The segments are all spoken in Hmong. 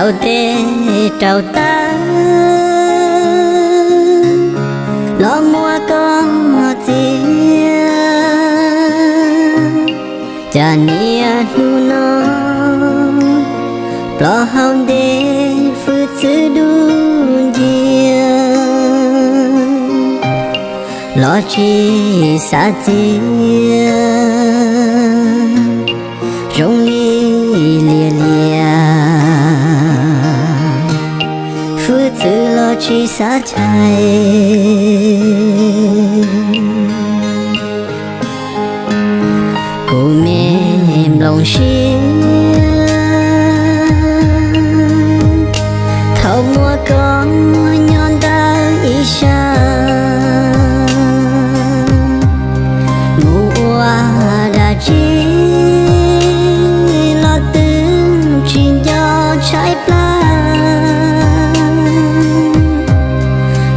Rau tes rau taw los muab koj txiav, cas niaj hnub no plaub hau ntev fwj txwv dub nciab, los tsis xav txiav zoo li lias lias, fwj txwv los tsis xav chais. Kuv me nplooj siab thaum muaj koj nyob ntawm ib sab, mus ua dab tsi los twb tsis nco tshaib plab.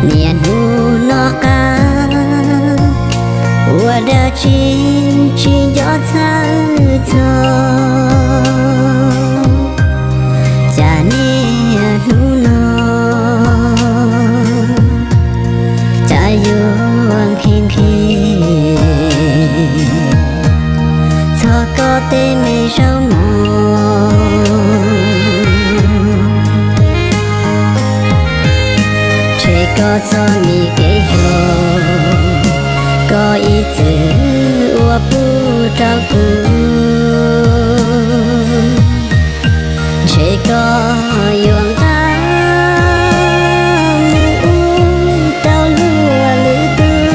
Niaj hnub no qab ua dab tsi tsis nco txhawj txog, cas niaj hnub no cas yuav nqhis nqhis txog koj tej me zaub mov. Ntshe koj txoj me kev hlub koj ib txwm ua pub rau kuv. Ntshe koj yuav nqa mus ua rau luag lwm tus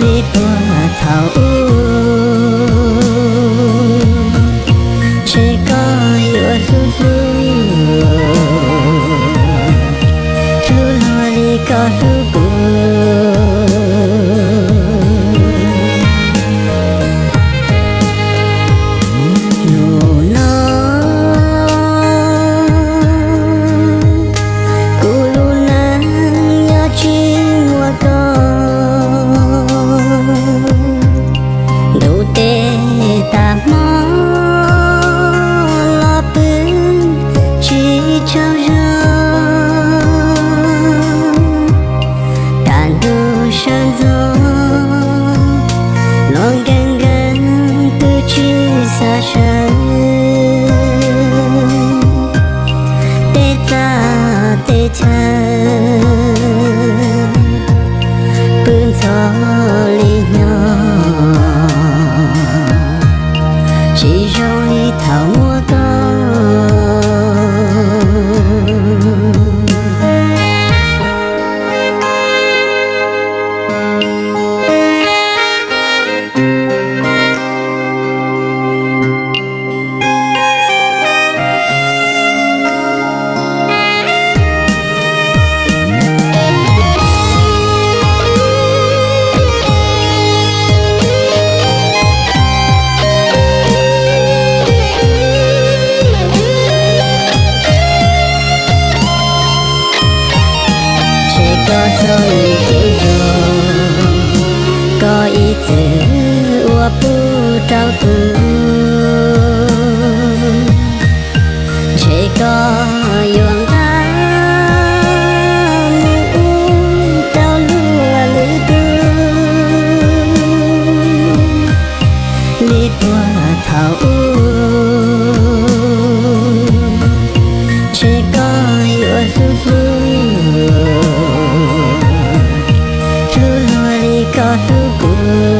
li puag thaum ub. Ntshe koj yuav hlub hlub, hlub luag li koj hlub kuv. Hnub no kuv lub neej nyob tsis muaj koj, ntuj tes tas hmo los pw tsis tsaug zog, kaj ntug sawv ntxov los nkees nkees twb tsis xav sawv. Tej txaj tej chaw pw ntxhov li nyob, tsis zoo li thaum muaj koj. Ntshe koj txoj me kev hlub koj ib txwm ua pub rau kuv. Ntshe koj yuav nqa mus ua rau luag lwm tus li puag thaum ub. Ntshe koj yuav hlub hlub, hlub luag li koj hlub kuv.